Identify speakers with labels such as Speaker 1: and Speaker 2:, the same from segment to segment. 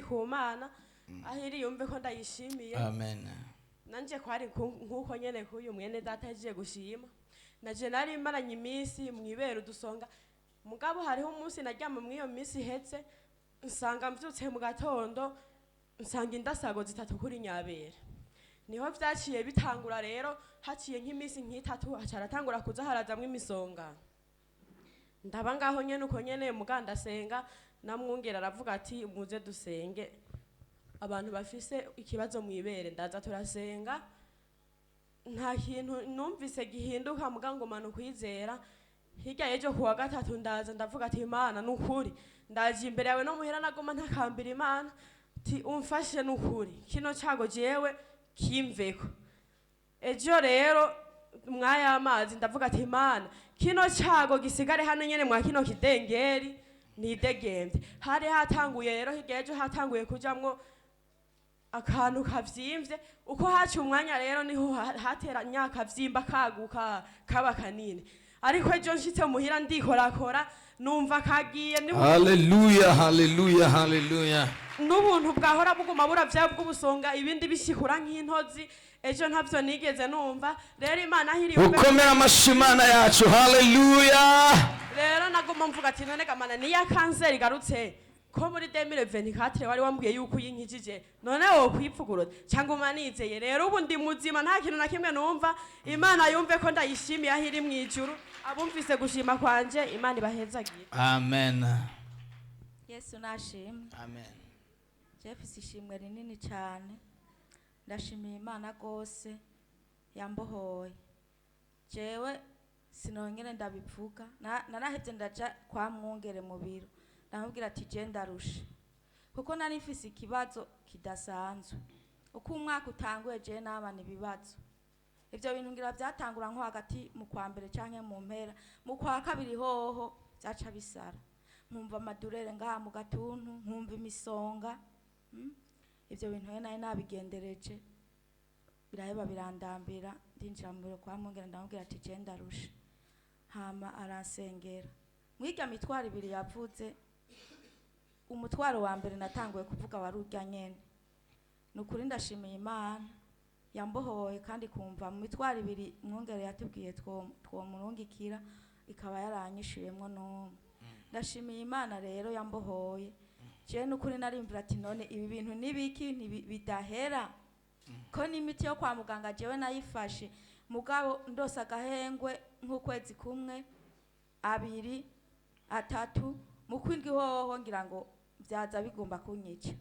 Speaker 1: Ku Mana aho iri yumve ko ndayishimiye.
Speaker 2: Amen.
Speaker 1: Nanje kwari nk'uko nyene k'uyu mwene data yagiye gushima, naje nari maranye iminsi mwibera udusonga. Mugabo hariho umunsi naryama mw'iyo minsi ihetse, nsanga mvyutse mu gatondo, nsanga indasago zitatu kuri nyabera. Niho vyaciye bitangura. Rero haciye nk'iminsi nk'itatu, haca haratangura kuza harazamwo imisonga. Ndaba ngaho nyene uko nyene, muga ndasenga. Namwungera aravuga ati: "Muze dusenge abantu bafise ikibazo mwibere." Ndaza turasenga, nta kintu numvise gihinduka, muga ngumana ukwizera. Hirya y'ejo kuwa gatatu ndaza, ndavuga ati: "Imana, nukuri ndaje imbere yawe." No muhera nagoma ntakambira Imana ti: "Umfashe nukuri, kino cago jewe kimveko." Ejo rero mwaya amazi, ndavuga ati: "Imana, kino cago gisigare hano nyene mwa kino kidengeri, nidegemvye." Hari hatanguye rero hirya y'ejo hatanguye kujamwo akantu kavyimvye. Uko haca umwanya rero niho hatera akavyimba kaguka kaba kanini. Ariko ejo nshitse muhira ndikorakora, numva kagiye
Speaker 2: Haleluya, haleluya, haleluya!
Speaker 1: N'ubuntu bwahora buguma buravya bw'ubusonga, ibindi bishikura nk'intozi, ejo ntavyo nigeze numva. Rero Imana aho iri
Speaker 2: Ukomera amashyi Imana yacu. Haleluya!
Speaker 1: Rero naguma mvuga ati: "None gamana niya kanseri igarutse, ko muri 2024 wari wambwiye yuko uyinkijije, none wowe kwipfugurura cyangwa umanizeye?" Rero ubu ndi muzima, nta kintu na kimwe numva. Imana yumve ko ndayishimiye aho iri mu ijuru. Abumvise gushima kwanje, Imana ibahezagire.
Speaker 2: Amen.
Speaker 3: Yesu nashimwe.
Speaker 2: Amen.
Speaker 3: Jefisi, ishimwe rinini cyane. Ndashimiye Imana rwose yambohoye. Jewe sinongere ndabivuga. Narahevye ndaja kwa mwungere mu biro, ndamubwira ati: "Je ndarushe," kuko nari mfise ikibazo kidasanzwe. Uko umwaka utanguye, je nabana ibibazo. Ivyo bintu ngira vyatangura nko hagati mu kwa mbere canke mu mpera mu kwa kabiri. Hoho vyaca bisara, nkumva amadurere ngaha mu gatuntu, nkumva imisonga. Ivyo bintu rero nari nabigendereje, biraheba birandambira. Ndinjira mu biro kwa mwungere, ndamubwira ati: "Je ndarushe." Hama aransengera. Mwirya mitwaro ibiri yavuze, umutwaro wa mbere natanguye kuvuga wari urya nyene. Ni ukuri ndashimiye Imana yambohoye, kandi kumva mu mitwaro ibiri mwungere yatubwiye twomurungikira, ikaba yaranyishuyemwo n'umwe. Ndashimiye Imana rero yambohoye. Jewe nukuri narimvira ati: "None ibi bintu nibiki bidahera?" Ko n'imiti yo kwa muganga jewe nayifashe, mugabo ndose agahengwe nk'ukwezi kumwe, abiri, atatu. Mu kwindwi hoho ngira ngo byaza bigomba kunyica.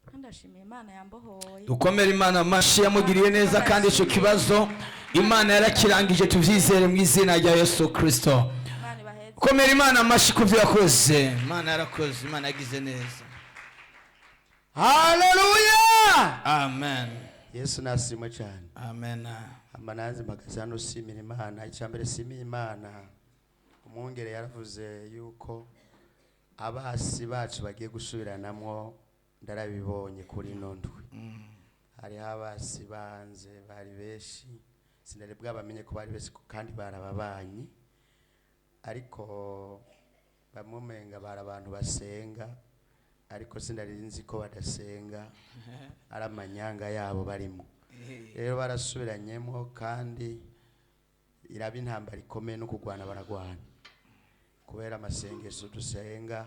Speaker 3: Kandi ndashimiye Imana yambohoye.
Speaker 2: Dukomere Imana amashyi yamugiriye neza, kandi icyo kibazo Imana yarakirangije, tubyizere mu izina rya Yesu Kirisito.
Speaker 3: Imana ibaheze.
Speaker 2: Komera Imana amashyi ku byo yakoze. Imana yarakoze, Imana yagize neza.
Speaker 4: Haleluya!
Speaker 2: Amen.
Speaker 4: Yesu nashimwe cyane.
Speaker 2: Amen.
Speaker 4: Hama nanze mpagaze hano ushimira Imana. Icya mbere shimiye Imana, umwungere yaravuze yuko abasi bacu bagiye gusubiranamwo. Ndarabibonye kuri ino ndwi, hariho abasi banze bari benshi, sinari bwabamenye ko bari benshi kandi barababanyi, ariko bamwe umenga bari abantu basenga, ariko sinari nzi ko badasenga, ari amanyanga yabo barimo. Rero barasubiranyemo, kandi iraba intambara ikomeye, no kurwana baragwana kubera amasengesho dusenga.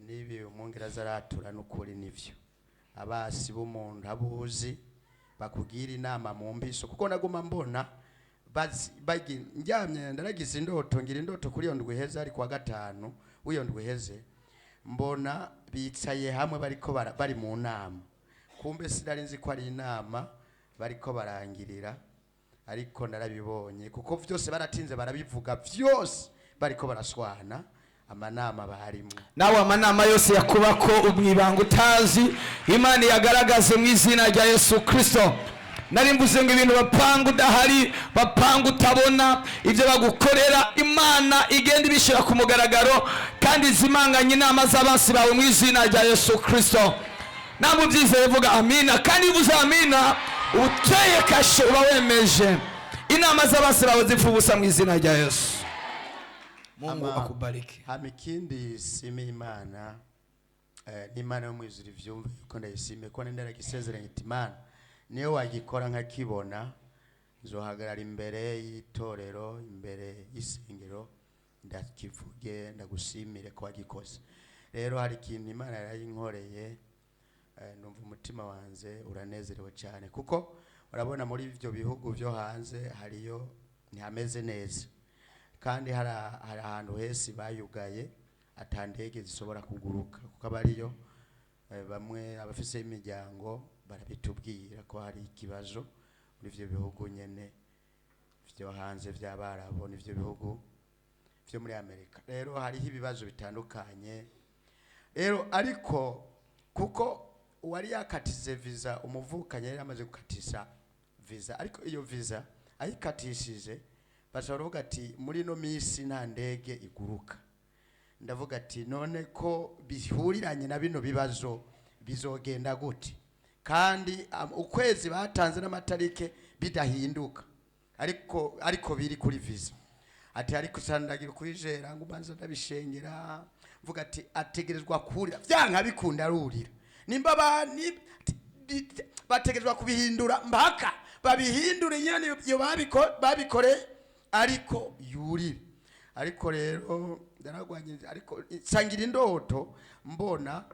Speaker 4: N'ibi umwungere azaratura n'ukuri nivyo. Abasi b'umuntu abuzi bakugira inama mu mbiso, kuko naguma mbona ndyamye ndaragize indoto, ngira indoto kuri iyo ndwi iheze, ari kuwa gatanu w'iyo ndwi iheze, mbona bicaye hamwe bariko bari mu nama. Kumbe sinari nzi ko ari inama bariko barangirira, ariko narabibonye kuko vyose baratinze barabivuga vyose, bariko baraswana, amanama barimo.
Speaker 2: Nawe amanama yose yakubako umwibanga utazi, Imana yagaragaze mu izina rya Yesu Kirisito. Nari mvuze ngo ibintu bapanga udahari, bapanga utabona, ibyo bagukorera, Imana igenda ibishyira ku mugaragaro kandi izimanganya inama z'abansi bawe mu izina rya Yesu Kirisito. Nawe ubyizeye vuga amina. Kandi iyo uvuze amina uteye kashe, uba wemeje inama z'abansi bawe zipfa ubusa mu izina rya Yesu. Mungu akubariki.
Speaker 4: Hama ikindi simi Imana. N'Imana yo mwijuru ivyumve yuko ndayishimiye ko ndaragisezeranye iti Imana niyo wagikora nkakibona, nzohagarara imbere y'itorero, imbere y'isengero, ndakivuge, ndagushimire ko wagikoze. Rero hari ikintu Imana yarayinkoreye, numva umutima wanze uranezerewe cyane, kuko urabona muri ibyo bihugu byo hanze hariyo ntihameze neza, kandi hari ahantu hesi bayugaye ata ndege zishobora kuguruka, kuko aba ariyo bamwe abafise imiryango barabitubwira ko hari ikibazo muri ivyo bihugu nyene vyo hanze vy'Abarabu n'ivyo bihugu vyo muri Amerika. Rero hariho ibibazo bitandukanye rero, ariko kuko uwari yakatize visa, umuvukanyi yari yamaze gukatisha visa, ariko iyo visa ayikatishije bashobora kuvuga ati muri ino minsi nta ndege iguruka. Ndavuga ati none ko bihuriranye na bino bibazo bizogenda gute? Kandi ukwezi batanze n'amatarike bidahinduka, ariko biri kuri visa. Ati ariko sandagira kwijera ngo ubanza ndabishengera, mvuga ati ategerezwa kurira vyanka bikunda arurira, nimba bategerezwa kubihindura mpaka babihindure nyene iyo babikore, ariko yurire. Ariko rero ndaragwanye, ariko sangira indoto mbona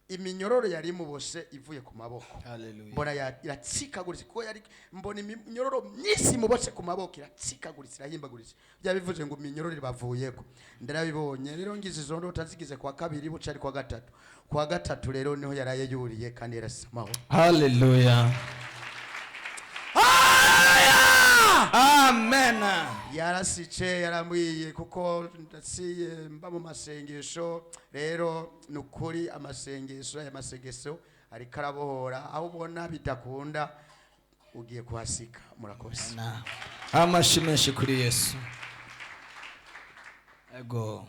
Speaker 4: iminyororo yari mubose ivuye ku maboko.
Speaker 2: Hallelujah.
Speaker 4: Mbona iratsikaguritse, kuko yari mbona iminyororo myinshi mubose ku maboko iratsikaguritse, irahimbaguritse, bya bivuze ngo iminyororo ibavuyeko. Ndarabibonye rero, ngize izo ndoto nzigize kwa kabiri, buca ari kwa gatatu. Kwa gatatu rero niho yaraye yuriye kandi yarasize amahoro.
Speaker 2: Hallelujah. Amen.
Speaker 4: Yarasice yarambwiye, kuko ndasiye mba mu masengesho. Rero ni ukuri amasengesho, aya masengesho ariko arabohora. Aho ubona bidakunda ugiye kuhasika. Murakoze.
Speaker 2: Amashi menshi kuri Yesu. Ego.